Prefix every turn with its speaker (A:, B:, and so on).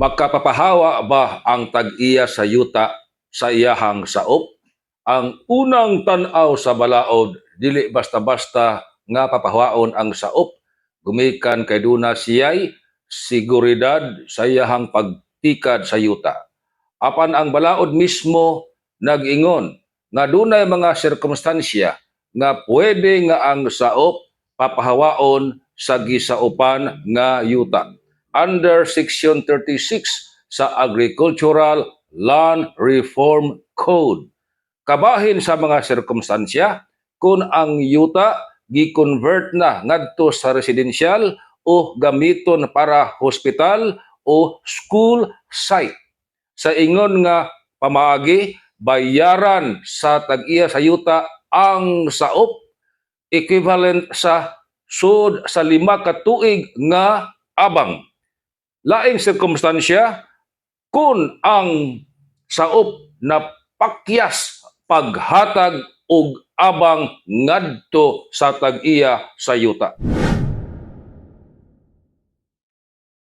A: Makapapahawa ba ang tag-iya sa yuta sa iyahang saop? Ang unang tan-aw sa balaod, dili basta-basta nga papahawaon ang saop gumikan kay duna siyay seguridad sa iyahang pagtikad sa yuta. Apan ang balaod mismo nag-ingon nga dunay mga sirkumstansya nga pwede nga ang saop papahawaon sa gisaupan nga yuta under Section 36 sa Agricultural Land Reform Code. Kabahin sa mga sirkumstansya, kung ang yuta gi-convert na ngadto sa residential o gamiton para hospital o school site. Sa ingon nga pamaagi, bayaran sa tag-iya sa yuta ang saop equivalent sa sud sa 5 ka tuig nga abang. Laing sirkumstansya, kung ang saop na pakyas paghatag og abang ngadto sa tag-iya sa yuta.